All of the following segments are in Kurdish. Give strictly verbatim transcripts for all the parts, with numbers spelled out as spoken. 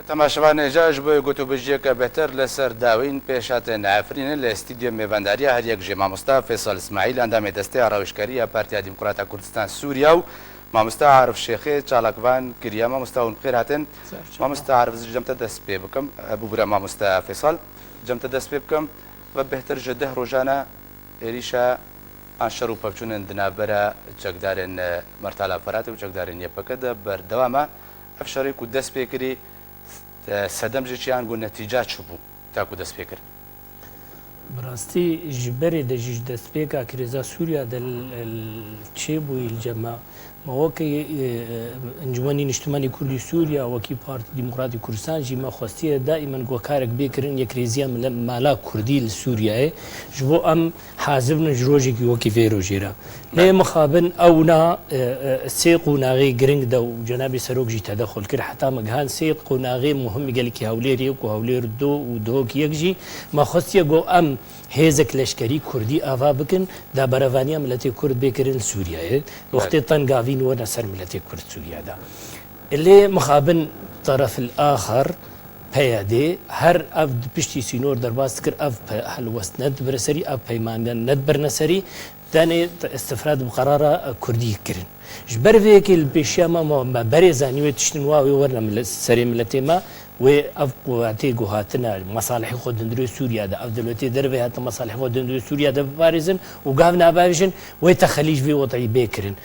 Temaşevanê hêja, ji bo gotûbêjiyeke bêhtir li ser dawîn pêşhatin Efrînê li stûdyoyê mêvendariya her yek jê mamosta Fêsal Îsmaîl, endamê Desteya Rewişkerî ya Partiya Demokrata Kurdistan Sûriya û mamosta Arif Şêxê çalakvan kiriye. Mamosta hûn bi xêr hatin. Mamosta Arif, ez cem te dest pê bikim. Bibûre mamosta Fêsal, cem te dest pê bikim ve bêhtir ji deh rojan e êrîşa an şer û pevçûnên di navbera çekdarên, e, Mertala Feratê û çekdarên Y P G de berdewam e. Ev şerê ku dest pê kirî, e, sedem ji çi yan ku netîca çi bû ta ku dest pê kir? Bi rastî ji berê de jî, ji destpêka krîza Sûriya de l-, l-, çêbûyî li cem me. Me wekî, e, Encûmenî Niştimanî Kurdî Sûriya, wekî Partî Demokratî Kurdistan jî me xwestiye daîmen ku karek bê kirin yekrêziya mile-, mala Kurdî li Sûriyeyê. Ji bo em hazir bin ji rojekî wekî vê rojê re. Lê mixabin ew na, e, e, sê qonaxê giring de û cenabê serok jî tedexul kir. Heta me gihan sê qonaxê muhim gelekî Hewlêrê ku Hewlêr du û Duhok yek jî me xwestiye ku em hêzek leşkerî Kurdî ava bikin, da berevaniya miletê Kurd bê kirin li Sûriyeyê. Wextê tengavîn wene ser miletê Kurd Sûriye de. Lê mixabin terefil axer, P Y D, her ev di piştî sînor derbas dikir, ev pe-, helwest nedibire serî, ev peymaniya nedibirine serî, tenê t-, istifra di bi qerara, e, Kurdî kirin. Ji ber vê yekê li pêşiya me, me, me berê zanî wê tiştin wa wê werine mile-, serê miletê me, wê ev quwetê ku hatine mesalihê xwe di hundirê Sûriya de, ev dewletê derve hatin mesalihê xwe di hundirê Sûriya de biparêzin û gav nabavêjin, wê texelî ji vê wedî bê kirin.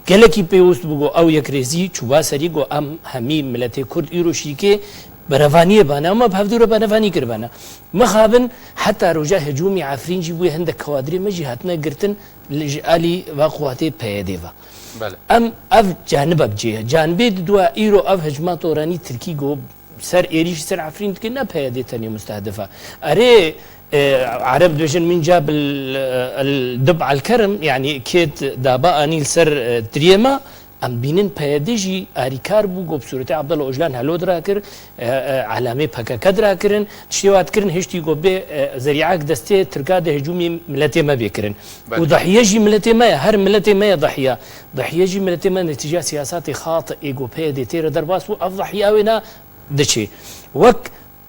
Gelekî pêwist bû ku ew yekrêzî çûba serî ku em hemî miletê Kurd îro şîrkê berevaniyê bane, em bi hevdû re berevanî kiribene. Mixabin heta roja hicûmê Efrîn jî bûye hindek kewadrê me jî hatine girtin li, ji alî va quwatê P Y D ve. Belê. Em ev canibe bi cê ye. Canibê di dua îro ev hicma toranî Tirkî ku ser êrîş ser Efrîn dike, ne P Y D tenê mustehdif e. Erê, e, Ereb dibêjin min cab el, el dib al kerim, yanî kêt daba anî li ser, e, diriyê me, em bînin P Y D jî arîkar bû, ku bi sûretê Abdullah Ocalan helot rakir, e, e, elamê P K K dirakirin, tiştê wa dikirin, hiştî ku bê, e, zerîak destê Tirka de hicûmî miletê me bê kirin. Belê. Û dahiye jî miletê me ye, her miletê me ye dahiya. Dahiye jî miletê me netîca siyasatê xatî ê ku P Y D tê re derbas bû, ev dahiya wê ne diçê. Wek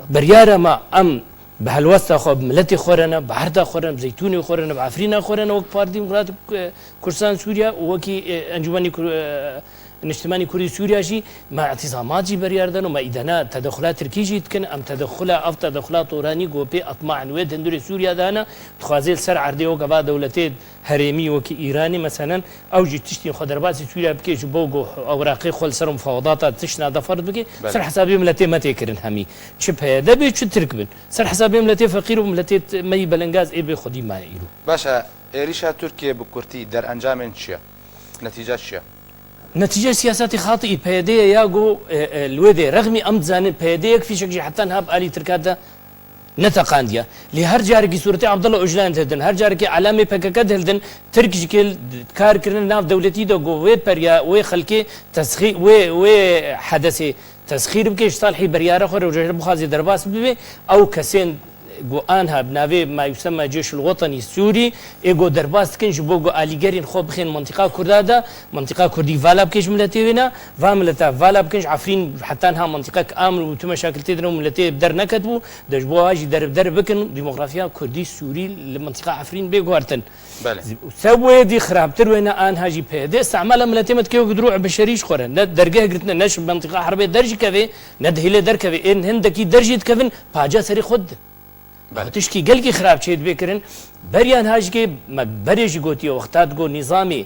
biryara me em bi helwesta xwe, bi miletê xwe re ne, bi herda xwe re ne, bi Zeytûnê xwe re ne, bi Efrîna xwe re ne, wek Partî Demokratîk, e, Kurdistan Sûriya û wekî, e, Encûmenî Kur-, e, Niştimanî Kurdî Sûriya jî me îtîzamat jî biryar dan û me îdana tedexula Tirkî jî dikin. Em tedexula, ev tedexula toranî ku pê etmaên wê di hundirê Sûriya de hene, dixwaze li ser erdê wek eva dewletê herêmî wekî Îranê, meselen, ew jî tiştên xwe derbasî Sûriya bike ji bo ku ewraqê xwe li ser mufawedata tiştna de ferz bike, Belê. Ser hesabê miletê me tê kirin hemî. Çi P Y D be, çi Tirk bin. Ser hesabê miletê feqîr û miletê t-, me yî belengaz ê bê xwedî maye îro. Baş e, êrîşa Tirkiyê bi kurtî derencamên çi ye? Netîca çi ye? Netîca siyaseta xatî Y P D'ê ye ya ku, e, e, li wê de rexmî em dizanin P Y D yek fîşek jî heta niha bi alî Tirka de neteqandiye. Lê her carekî sûretê Abdullah Ocalan dihildin, her carekî elamê P K K dihildin, Tirk ji kê kar kirine nav dewletî de ku wê perya, wê xelkê tesxî-, wê, wê hedesê tesxîr bike, ji salhî biryara xwe re, rojhilata bixwaze derbas bibe, ew kesên ku anha bi navê ma yusemma Cêşul Wetenî Sûrî ê ku derbas dikin ji bo ku alîgerên xwe bixên mintîqa Kurda de, mintîqa Kurdî vala bike ji miletê wê ne, va mileta vala bikin ji Efrîn heta niha mintîqek amn û tu meşakil tê de ne û miletê bi der neketibû, de ji bo wa jî der bi der bikin, demografiya Kurdî Sûrî li mintîqa Efrîn bê guhertin. Belê. Sebwê dî xirabtir wê ne anha jî P Y D istimala miletê me dike wek dirû beşerî ji xwe re. Ne dergeh girtine, ne ji mintîqa herbê der jî kevê, ne dihêlê derkevê. Ên hindekî der jî dikevin, paca serê xwe didin. Belê. Tişkî gelkî xirab çê dibê kirin. Beriya niha jî ke me berê jî gotiye, wexta digo nîzamê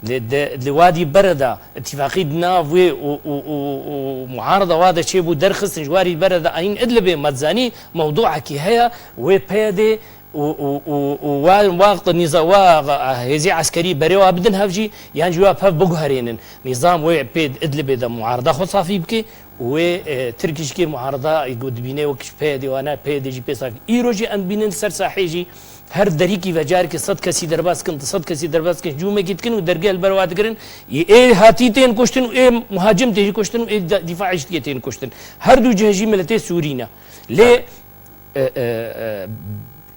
li, de, li Wadî Bere de îtîfaqî di nav wê û, û, û, û muarada wa de çêbû derxistin ji Wadî Bere de ayîn Idlibê me dizanî mewdûekî heye, wê P Y D û, û, û, û wa, wa nîza-, wa hêzê eskerî berê wa bidin hev jî, yan jî wa pev biguherênin. Nîzam wê pê Idlibê de muarada xwe safî bike û wê, e, Tirk jî kê muarada, e, ku dibîne wek ji P Y D wane, P Y D jî pê safî. Îro jî em dibînin ser sahê jî her derîkî ve carekî sed kesî derbas dikin, du sed kesî derbas dikin, hicûmekî dikin û dergeh li ber wa digirin. Ê, ê hatî tên kuştin û ê muhacim tê jî kuştin û ê da-, dîfaî jî tên kuştin. Her du cih jî miletê Sûrî ne. Lê e, e, e,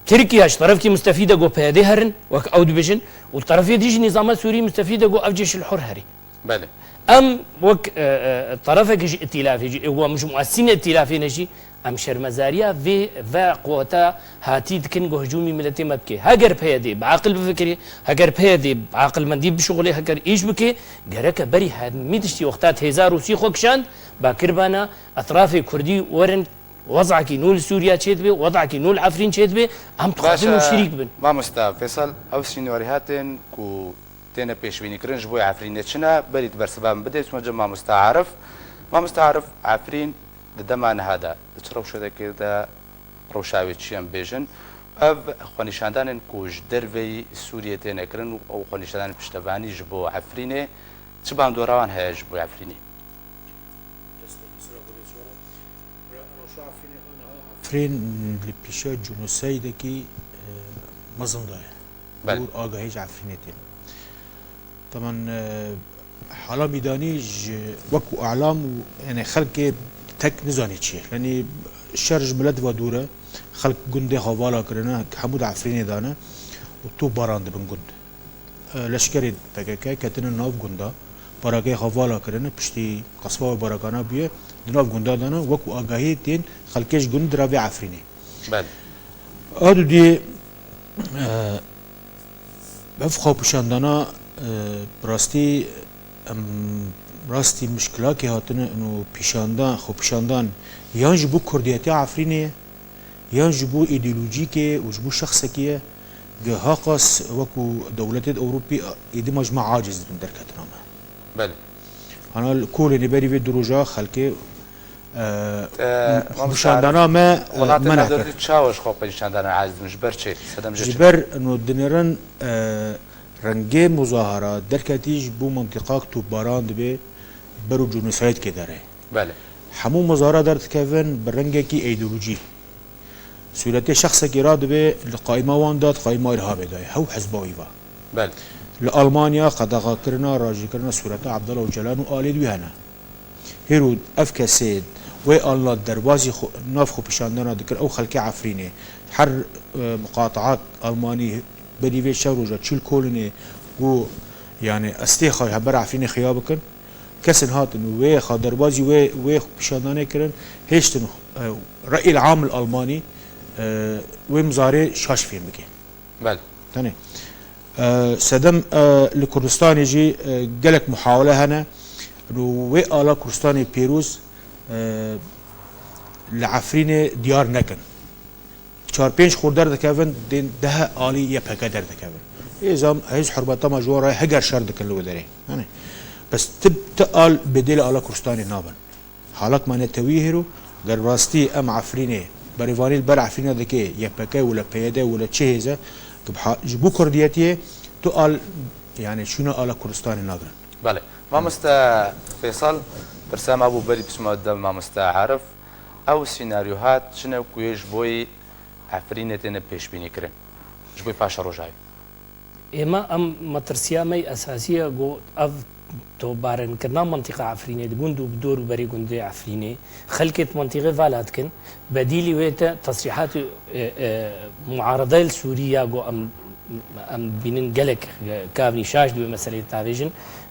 Tirkiye ji terefkî mustefîd e ku P Y D herin, wek ew dibêjin, û terefê dî jî nîzama Sûrî mustefîd e ku ev cêşil hur herî. Belê. Em wek, e, e, terefekî ji îtîlafê jî, ê, wan ji muesînê îtîlafê ne jî, em şermezariya vê ve quweta hatî dikin ku hicûmî miletê me bike. Heger P Y D bi aqil bifikirê, heger P Y D bi aqilmendî bişuxulê, heger îş bike, gereke berî hemî tiştî wexta hêza Rûsî xwe kişand, bakirbana etrafê Kurdî werin wezakî nû li Sûriya çêdibe, wezakî nû li Efrîn çêdibe, em dixwazin û şirîk bin. Mamosta Fêsal, ew sînarîhatên ku têne pêşbînîkirin ji bo Efrînê çi ne? Berî tu bersiva min bidê, çima cem Mamosta Arif. Mamosta Arif, Efrîn di dema niha de, di çi rewşekê de rewşa wê çi ye em bêjin? Ev xwenîşandanên ku ji derveyî Sûriyê têne kirin û ew xwenîşandanên piştevanî ji bo Efrînê, çi bandora wan heye ji bo Efrînê? Efrîn li pêşiya cenosaydekî, e, mezin de ye. Belê. Û agahî ji Efrînê tê. Teman, e, hala mîdanî ji wekû elam û, yani, xelkê tek nizanî çi ye. Yani, şer ji milet ve dûr e. Xelk gundê xwe vala kirine, hemû di Efrînê de ne. Û top baran dibin gund. E, leşkerê P K K ketine nav gunda, barakê xwe vala kirine, piştî qaspa wê barakana bûye, di nav gunda de ne, wekû agahî tên xelkê ji gund di ravê Efrînê. Belê. A dudiyê, e, ev xwepişandana, e, bi rastî, em, rastî mişkilakê hatine û pîşandan, xwepişandan yan ji bo kurdiyetiya Efrînê ye, yan ji bo îdeolojîkê û ji bo şexsekê ye, gi haqas wekû dewletê di Ewropî êdî ma ji me aciz dibin derketina me. Belê. Ana li kolê nêberî vê du roja xelkê, e, Te, xwepişandana me, e, welatê me mena kir. Derdî çawa ji xwepişandana aciz dibin? Ji ber çi? Sedem ji çi? Ji ber no dinêrin, e, rengê muzahara derketî ji bo mentiqak topbaran dibe ber û cenosaydkê dere. Belê. Hemû muzahara derdikevin bi rengekî îdeolojî. Sûretê şexsekî radibe li qaîma wan de, di qaîma îrhabê de ye, hew hizba wî va. Belê. Li Almanya qedexekirina, rajîkirina sûreta Abdullah Ocalan û alê dî wî hene. Hêro ev kesê wê alna derbazî xwe, nav xwepişandana dikir, ew xelkê Efrînê. Her, e, muqateak Almanî berî vê çend roja çû li Kolnê got, yani, ez tê xwe heber Efrînê xiya bikin. Kesên hatin û wê xwe derbazî wê, wê xwepişandanê kirin, hêştin, e, reyîl amil Almanî, e, wê mizarê şaş fêm bike. Belê. Tenê. E, sedem, e, li Kurdistanê jî, e, gelek muhawele hene. Û wê ala Kurdistanê pêroz, e, li Efrînê diyar nekin. Çar pênc xor derdikevin, dên deh alî Y P G derdikevin. Ê zam, hêz hurmeta me ji wan re heger şer dikin li wê derê. Yanî, bes ti, ti al bedêla ala Kurdistanê nabin. Halak me netewî hêro, ger rastî em Efrînê, berêvanî li ber Efrînê dike, Y P G wile P Y D wile çi hêze, ki bi ha-, ji bo kurdiyetiyê tu al, yani şûna ala Kurdistanê nagirin. Belê. Mamoste Fêsal, pirsa me bû berî biçima de mamoste Arif. Ew sînaryohat çi ne ku yê ji bo Efrînê têne pêşbînîkirin? Ji bo paşerojayê. Êma em metirsiya me yê esasî ye ku ev topbarinkirina mentiqa Efrînê di gund û bi dor û berê gundê Efrînê, xelkê di mentiqê vala dikin. Bedîlî wê te tesrîhatê, e, e, muaredeyê li Sûrî ya ku em, em dibînin gelek, e, kavnî şaş di wê meseleyê davêjin.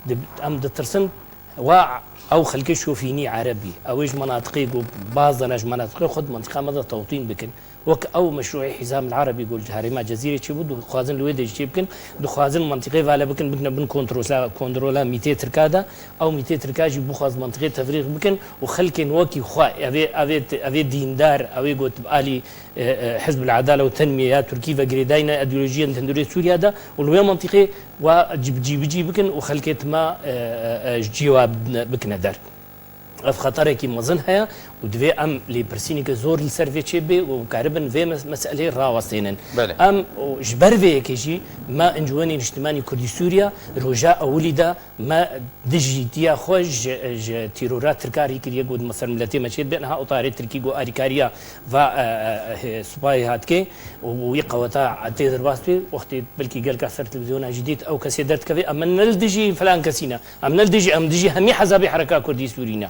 Di, em ditirsin, wa ew xelkê şofînî erebî, ew ê ji menatiqê ku baz dane ji menatiqê xwe di mentiqa me de tewtîn bikin. Wek ew meşrûê Hîzam el Erebî ku li herêma Cezîrê çêbû, dixwazin li wê de jî çêbikin, dixwazin mentiqê vale bikin, bikine bin kontrola, kontrola mîtê Tirka de. Ew mîtê Tirka jî bixwaz mentiqê tefrîq bikin û xelkên wekî xwe, evê, evê, evê dîndar, evê got bi alî, e, e, Hizb el Edale û Tenmiye ya Tirkî ve girêdayî ne, îdeolojiyên tundurê Sûriya de û li wê mentiqê wa cîbicî bikin û xelkê tima, e, e, e, ji cî wa bikine der. Ev xeterekî mezin heye û divê em lêpirsîneke zor li ser vê çêbibe û karibin vê mes-, meseleyê rawestênin. Belê. Em, û ji ber vê yekê jî me Encûmenê Niştimanî Kurdî Sûriya roja ewilî de me dijîtiya xwe ji, ji tîrora Tirka rî kiriye, got, me ser miletê me çêdibe. Niha otarê Tirkî got, alîkariya va, e, e, e, supayê hatike û wî qeweta tê derbas bê, wextê belkî gelka ser televîzyona jî dît ew kesê derdikeve, em ne li dijî filan kesî ne. Em ne li dijî, em dijî hemî hezabê Hereka Kurdî Sûrî ne.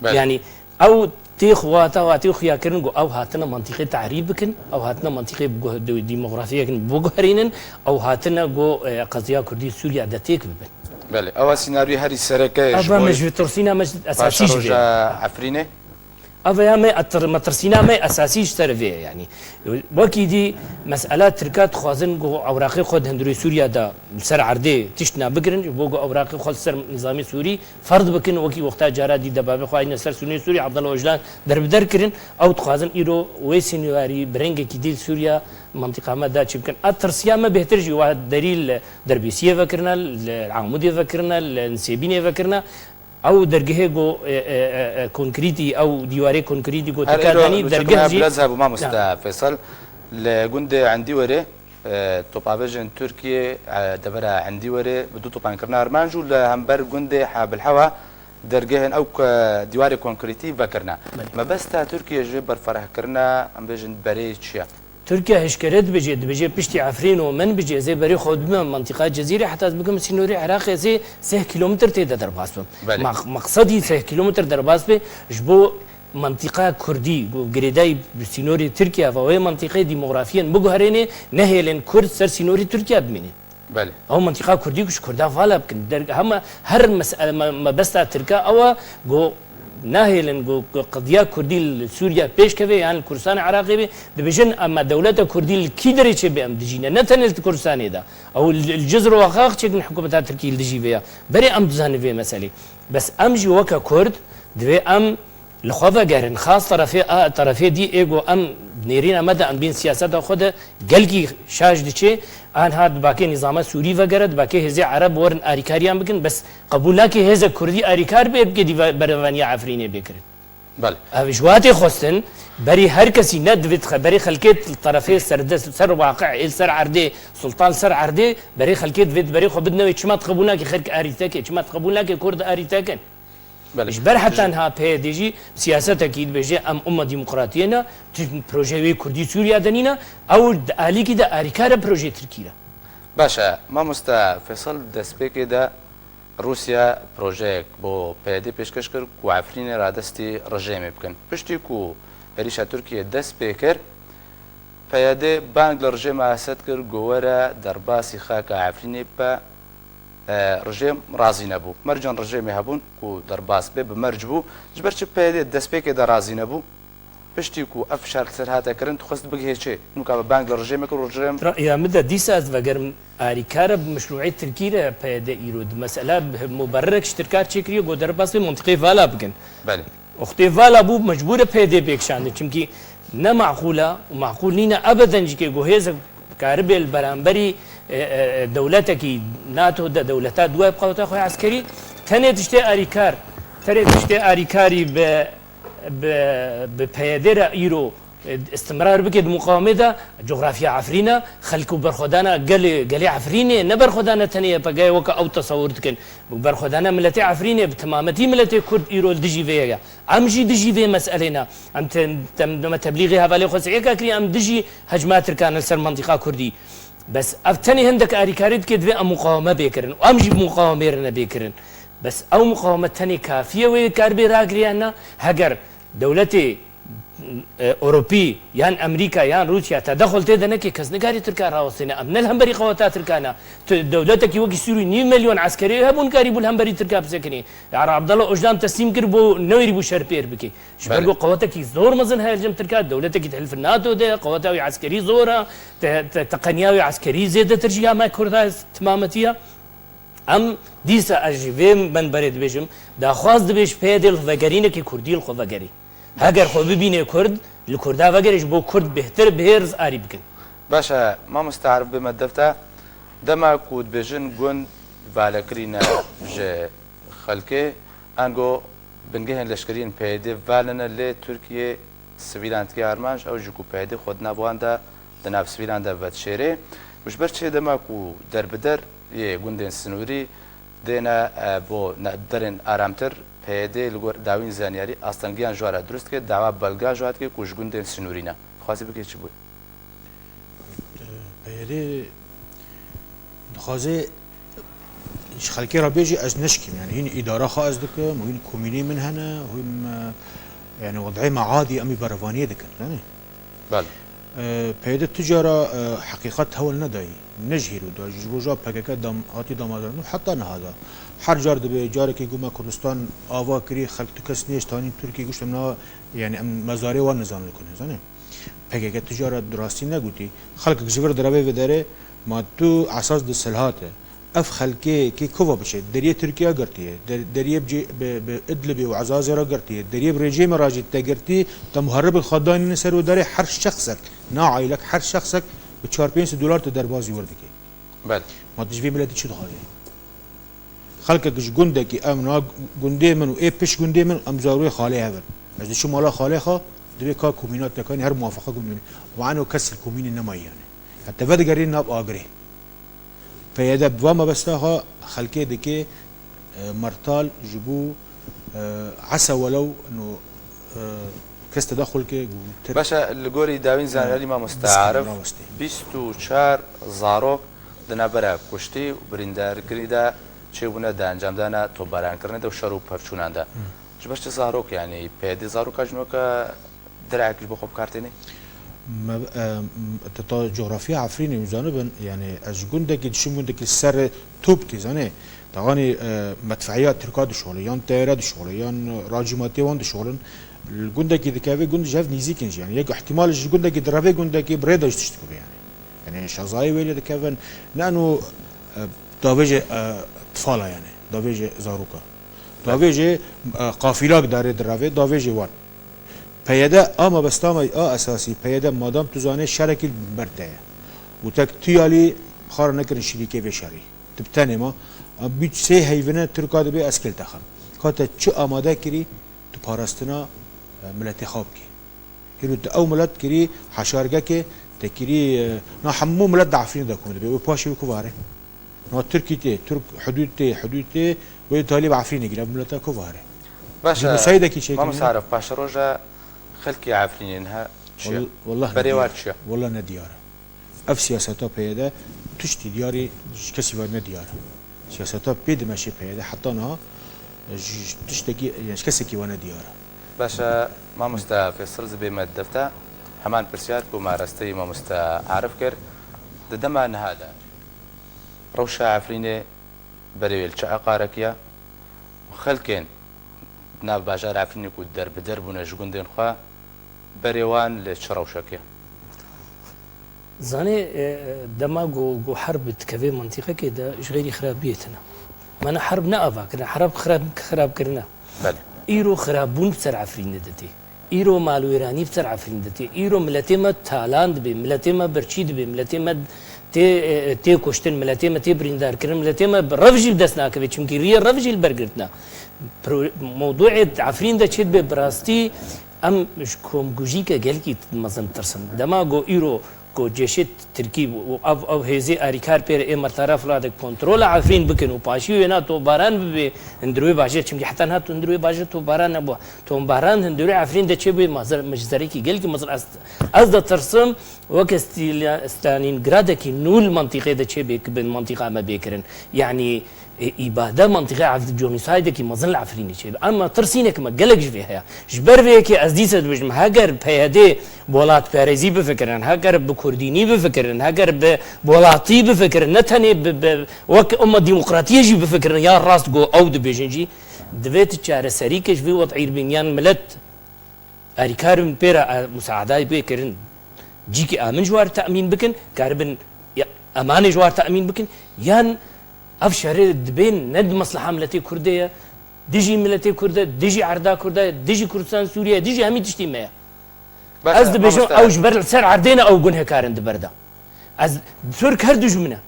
Belê. Yanî ew tê xwata, wa tê xuyakirin ku ew hatine mentiqê tehrîb bikin, ew hatine mentiqê bi guh-, di-, demografiyek biguherînin, ew hatine ku, e, qeziya Kurdî Sûriya de têk bibin. Belê, ewa sînaryoyê herî sereke ji Eva me bo ji tirsîna me esasî ji vê. Paşeroja Efrînê. Eva ya me atir-, metirsîna me esasî ji ser vê ye, yanî. Wekî dî mesela Tirka dixwazin ku ewraqê xwe di hundirê Sûriya de li ser erdê tiştna bigirin, ji bo ku ewraqê xwe li ser nîzamê Sûrî ferz bikin, wekî wexta cara dî debabê xwe ayîne ser Sûnê Sûrî, Abdullah Ocalan derbider kirin. Ew dixwazin îro wê sînarî bi rengekî dî li Sûriya, mentiqa me de çi bikin. A tirsiya me bêhtir jî wa derî li Derbêsiyê vekirine, li Amûdê vekirine, li Nisêbînê vekirine. Ew dergehê ku, e, e, e, e, konkrîtî, ew dîwarê konkrîtî ku Her Tirka îro danî, nûçeke me dergeh jî bilez hebû, mamoste Ya. Feysel. Li gundê Endîwerê, e, topavêjên Tirkiyê, e, devera Endîwerê bi du topankirina armanc û li hember gundê Habilhewa dergehên ew ku dîwarê konkrîtî vekirine. Belê. Mebesta Tirkiye ji vê berfirehkirina, em bêjin, berê çi ye? Tirkiye hişkere dibêje, dibêje piştî Efrîn û min bicê, ez ê berê xwe bidime mentiqa Cezîrê, heta ez bikim sînorê Iraqê, ez ê sih kilometr tê de derbas bim. Belê. Maq-, maqsedî sih kilometr derbas be, ji bo mentiqa Kurdî, ku girêdayî bi sînorê Tirkiye ve, wê mentiqê demografiyên biguherênê, nehêlin Kurd ser sînorê Tirkiye bimînin. Belê. Ew mentiqa Kurdî ku ji Kurda vala bikin. Der-, hema her mes-, me-, mebesta Tirka ew e ku nahêlin ku, ku qediya Kurdî li Sûriye pêş keve yan li Kurdistanê Iraqê be, dibêjin, em me dewleta Kurdî li kî derê çêbe em dijî ne, ne tenê li Kurdistanê de. Ew li, li Cizr û Axax çêkin hikûmeta Tirkî li dijî vê ye. Berê em dizanin vê meselê. Bes em jî weke Kurd divê em li xwe vegerin. Xas terefê a, terefê dî ê ku em nêrîna me de em bên siyaseta xwe de gelkî şaş diçe. Anha dibakê nîzama Sûrî vegere, dibakê hêzê Ereb werin arîkariyan bikin. Bes qebûl nake hêze Kurdî arîkar bê, bike dî ve-, berevaniya Efrînê bê kirin. Belê. Ev ji watê xwestin, berî her kesî ne divê dixe-, berî xelkê terefê serdest, ser waqi, ê li ser erdê, sultan li ser erdê, berê xelkê divê berê xwe bidine wê çima dixebû nake xelk arî teke, çima dixebû nake Kurd arî tekin. Belê. Ji ber heta niha P Y D jî siyasetekî dibêje, em umma demokratiyê ne, tu proje wê Kurdî Sûriya de nîne, ew di alîkî de arîkar e projeyê Tirkî re. Baş e, mamoste Feysel, destpêkê de Rûsya projeyek bo P Y D pêşkeş kir ku Efrînê radestî rejêmê bikin. Piştî ku êrîşa Tirkiyê dest pê kir, P Y D bang li rejêma Esed kir ku were derbasî xaka Efrînê bibe. E, rejêm razî nebû. Mercên rejêmê hebûn ku derbas bê, bi merc bû. Ji ber çi P Y D destpêkê de razî nebû? Piştî ku ev fişar li ser hate kirin, dixwest bigihê çê? Nûka me bang li rejêmê kir û rejêm Ra'ya min de dîsa ez vegerim arîkar e bi meşrûê Tirkî re P Y D îro di mesela bi muberrek ji Tirkar çêkiriye ku derbasê mentiqê vala bikin. Belê. Wextê vala bû mecbûr e P Y D pêkişandin. Çimkî ne maqûl e û maqûl nîne ebeden jî ke ku hêzek karibê li beramberî, e, e, e, dewletekî NATO de dewleta duwa bi qeweta xwe eskerî tenê tiştê arîkar, tenê tiştê arîkarî bi, bi, bi P Y D re îro, e, istimrar bike di muqawimê de, coxrafya Efrîn e, xelk û berxwedana gelê, gelê Efrînê, ne berxwedana tenê Y P G'yê weke ew tesewir dikin. Berxwedana miletê Efrînê, bi temametî miletê Kurd îro li dijî vê ye. Em jî dijî vê meselê ne. Em te-, tem-, me teblîxê hevalê xwe sêka kiriye, em dijî hecma Tirkan li ser mentiqa Kurdî. Bes ev tenê hindek arîkarî dike, divê em muqaweme bê kirin. Û em jî bi muqawemê re nebê kirin. Bes ew muqaweme tenê kafî ye wê kar bê ragiriyana? Heger dewletê, e, Ewropî yan Amerîka yan Rûsya tedexul tê de neke, kes nikarî Tirka rawestêne. Em ne li hemberî qeweta Tirkan e. Tu dewletekî wekî Sûrî nîv milyon eskerê hebû, nikarîbû li hemberî Tirka bisekinî. Yara Abdullah Ocalan teslîm kir bo newêrîbû şer pêr bike. Ji ber Belê. ku qewetekî zor mezin heye li cem Tirka, dewletekî di hilf NATO de ye, qeweta wî eskerî zor e, te-, te-, teqeniya wî eskerî zêdetir ji ya me Kurda timametiya. Em dîsa ez ji vê menberê dibêjim, daxwaz dibe ji P Y D li vegerînekî Kurdî li xwe vegerî. Heger xwe bibîne Kurd, li Kurda vegerê ji bo Kurd bêhtir bihêriz arî bikin. Baş e, mamoste Arif, bême defta. Dema ku dibêjin gund valekirî ne ji xelkê, ango bingehên leşkeriyên P Y D valin e, lê Tirkiye sivîlan dike armanc, ew jî ku P Y D xwe di nav wan de, di nav sivîlan de vedişêrê. Û ji ber çi dema ku derbider yê gundên sinûrî dêne, e, bo ne-, derên aramtir, P Y D li gor dawîn zanyarî astengiyan ji wan re dirust dike, dawa belga ji wan dike ku ji gundên sinûrî ne. Dixwazî bike çi bûye? P Y D dixwaze ji xelkê re bêjî ez neşkîm, yani hîn îdara xwe ez dikim, hîn komînê min hene, hîn, e, yani wed'ê me adî em ê berevaniyê dikin, yani. Belê. E, PYD tu cara, e, heqîqet hewl nedayî. Ne ji hîro da, ji roja PKK dam, hatî damazdar û heta niha da. Her car dibe, carekê ku me Kurdistan ava kirî, xelk tu kes nêştanî Tirkiyê, guşt em niha, yani em mezarê wan nizanin li ku ne, zanî. PKK tu cara rastî negotî. Xelkek ji vir direvê ve derê, ma tu esas di silhat e. Ev xelkê kê kova biçe? Deriyê Tirkiye girtiye. Der-, deriyê bi, bi, bi Idlibê û Ezazê re girtiye. Deriyê bi rejîmê re jî te girtî, te muheribê xwe danîne ser û derê her şexsek, na aîlek, her şexsek bi çar pênc sed dolar tu derbazî wir dike. Belê. Ma tu ji vê miletî çi dixwazî? Xelkek ji gundekî, ev na gundê min û ê pişt gundê min, em zarokê xalê hev in. Ez diçim mala xalê xwe, divê ka komîna tekanî her muwafaqa gundê min. Wan û kes li komînê nemayî yani. Ya te vedigerî nav agirê. PYD bi va mebesta xwe xelkê dike, e, mertal ji bo, e, esa welew no, e, kes te daxil ke ku tir- Baş e, li gorî dawîn zanayî mamoste Arif, rawestê. Bîst û çar zarok di navbera kuştî û birîndarkirinî de çêbûne di encamdana topbarankirinê de û şer û pevçûnan de. Ji ber çi zarok, yani PYD zaroka jinoka direk ji bo xwe bi kar têne? Me, e, te ta coğrafya Efrînê hûn zanibin, yani ez ji gundekî diçim gundekî ser top tê, zanê. Taxanî, e, medfeya Tirka dişole, yan teyare dişole, yan racîmatê wan dişolin. Li gundekî dikeve, gund ji hev nîzîk in jî. Yani yek ihtimal ji gundekî direve gundekî bi rê de ji tişt bûbe yani. Yani şezayê wê lê dikevin. Ne eno, e, davêje, e, tifala yani. Davêje zaroka. Davêje, e, qafîlak darê direve, davêje wan. PYD a mebesta me a esasî, PYD madam tu zanê şerekî li ber te ye. Û tek tu yalî xara nekirin şirîkê vê şerî. Tu bi tenê ma, em bî sê heyvine Tirka dibê ez kil te xem. Ka te çi amade kirî, tu parastina, e, miletê xwe bikî. Hîro tu ew milet kirî, heşargekê, te kirî, e, na hemû milet di Efrînê de kom dibê. Wê paşê wê ku vare? Na Tirkî tê, Tirk hudûd tê, hudûd tê, wê talî bi Efrînê gire, ev mileta ku vare? Baş e, Cînosaydekî çêkirin. Mamoste Arif, paşeroja xelkê Efrînê niha çi ye? Wal-, wallah Berê nediyar. Wan çi ye? Wallah nediyar e. Ev siyaseta PYD tiştî diyarî ji kesî ve nediyar e. Siyaseta pê dimeşê PYD heta niha ji, ji tiştekî, yani ji kesekî ve nediyar e. Baş e, mamoste Fêsal, ez ê bême di dev te. Heman pirsiyar ku me rasteyî mamoste Arif kir, di dema niha de rewşa Efrînê berê wê li çi eqarekî ye? Xelkên nav bajar Efrînê ku derbider bûne ji gundên xwe, berê wan li çi rewşekê? Zanê, e, dema ku, ku herb dikeve mintîqekê de, ji xeyrî xirabiyê tune. Mana herb ne ava kirine, herb xirab, xirab kirine. Belê. Îro xirabûn bi ser Efrînê de tê. Îro malwêranî bi ser Efrînê de tê. Îro miletê me talan dibe, miletê me birçî dibe, miletê me tê, e, tê kuştin, miletê me tê birîndar kirin, miletê me bi rev jî bi dest nakeve, çimkî riyê rev jî li ber girtine. Pro-, mewduê di Efrîn de çê dibe bi rastî em ji komkujîke gelkî mezin ditirsin. Dema ku îro ku cêşê tirkî û ev, ev hêzê arîkar pê re ê mertara filadek kontrola Efrîn bikin û paşî wêna topbaran bibe hundir wê bajêr, çimkî heta niha hundir wê bajêr topbaran nebû. Topbaran hundir wê Efrîn de çêbûye, mezin, ji zerekî gelkî mezin ez, ez ditirsim weke Stil-, Stalîngradekî nû li mantîqê de çêbê, ki bin mantîqa me bê kirin. Yanî, e, îbade mantîqê Ef-, genocide-ekî mezin li Efrînê çêbe. Ema tirsînek me gelek ji vê heye. Ji ber vê yekê ez dîsa dibêjim, heger PYD bi welatperêzî bifikirin, heger bi kurdînî bifikirin, heger bi welatî bifikirin, ne tenê bi, bi, wek umma demokratiyê jî bifikirin, ya rast ku ew dibêjin jî, divê tu çareserî ke ji vê wed'î bîn, yan milet Erî karibin pê re, e, musaadayê pê kirin, cîkî amin ji war temîn bikin, karibin ya, emanê ji war temîn bikin, yan ev şerê dibên ne di mesleha miletê Kurdê ye, dijî miletê Kurd e, dijî erda Kurd e, dijî Kurdistan Sûriye ye, dijî hemî tiştî me ye. Baş e, Ez dibêjim, mamoste. Ew ji ber li ser erdê ne, ew gunehkar in di ber de. Ez, Tirk her dijmin e.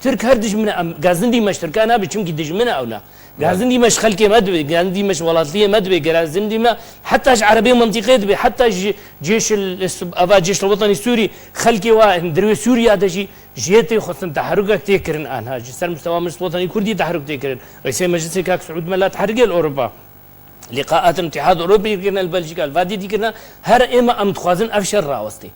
Tirk her dijmin e. Em gazindî me ji Tirka nabe, çimkî dijmin e ew ne. Gazindî me ji xelkê me dibe, gazindî me ji welatliyê me dibe, gazindî me heta ji erebê mintîqê dibe, heta ji cêş el, ava cêş el wetanî Sûrî, xelkê wa hundir wê Sûriya de jî jê tê xwestin teherrukek tê kirin anha. Ji ser mustewa Meclis Wetanî Kurdî teherruk tê kirin. Rêsê Meclisê Kak Siûd Mela teherrukê li Ewropa. Liqaat Îtîhad Ewropî kirine li Belçîka, li va dîtî kirine, her ême em dixwazin ev şer rawestê.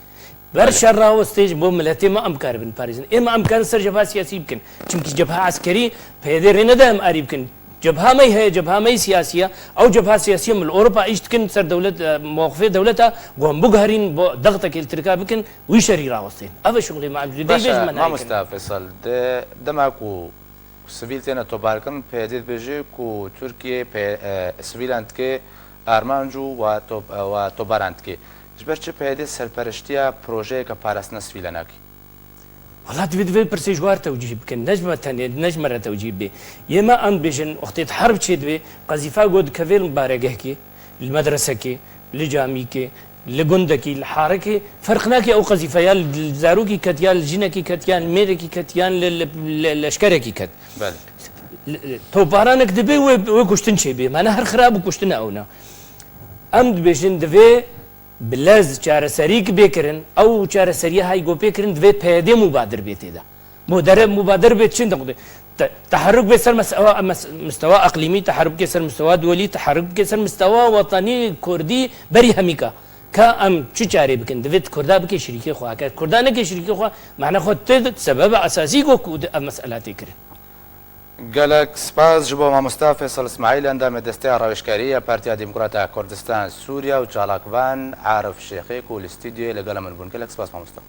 Ber Belê. Şer rawestê ji bo miletê me em bikaribin parêzin. Ême em karin ser cebha siyasî bikin. Çimkî cebha eskerî PYD rê nede em arî bikin. Cebha me heye, cebha me siyasî ye. Ew cebha siyasî ye, min li Ewropa îş dikin ser dewlet, e, mewqifê dewleta, ku em biguherîn, bo dextekê li Tirka bikin, wî şerî rawestên. Ev e şixulê me, em jî dê Baş e, bêjin me nayê mamosta kirin. Feysel, di dema ku sivîl têne tobarkirin, P Y D dibêje ku Tirkiye pe-, e, sivîlan dike armanc û wa top-, e, wa tobaran dike. Ji ber çi P Y D serpereştiya projeyeke parastina sivîlan nake? Wela divê, divê pirsê ji war tewcîh bikin. Ne ji me tenê, ne ji me re tewcîh bê. Yê me em dibêjin, wextê di herb çê divê, qezîfa got dikevê li mibaregehkê, li medresekê, li camîkê, li gundekî, li harekê, ferq nake ew qezîfe ya li zarokî ket, ya li jinekî ket, ya li mêrekî ket, yan li, li, li leşkerekî ket. Belê. Li, topbaranek dibe wê, wê kuştin çêbê. Mane her xirab û kuştin ew ne. Em dibêjin divê bi lez çareserîk bê kirin, ew çareseriya hay go pê kirin divê P Y D mubadir bê tê de. Mudere-, mubadir bê çin de xwedê. Te-, teherruk bê ser mes-, ewa-, mes-, mistewa eqlîmî, teherruk bê ser mistewa duwelî, teherruk bê ser mistewa wetanî kurdî berî hemîka. Ka em çi çarê bikin? Divê tu kurda bike şirîkê xwe. Eger kurda neke şirîkê xwe, mane xwe tu sebeba esasî go ku ev mesela tê kirin. Gelek spas ji bo mamosta Feysel Îsmaîl, endamê Desteya Rawêjkariyê ya Partiya Demokrata Kurdistan Sûriye û çalakvan Arif Şêxê ku li stûdyoyê li gela min bûn. Gelek spas mamosta.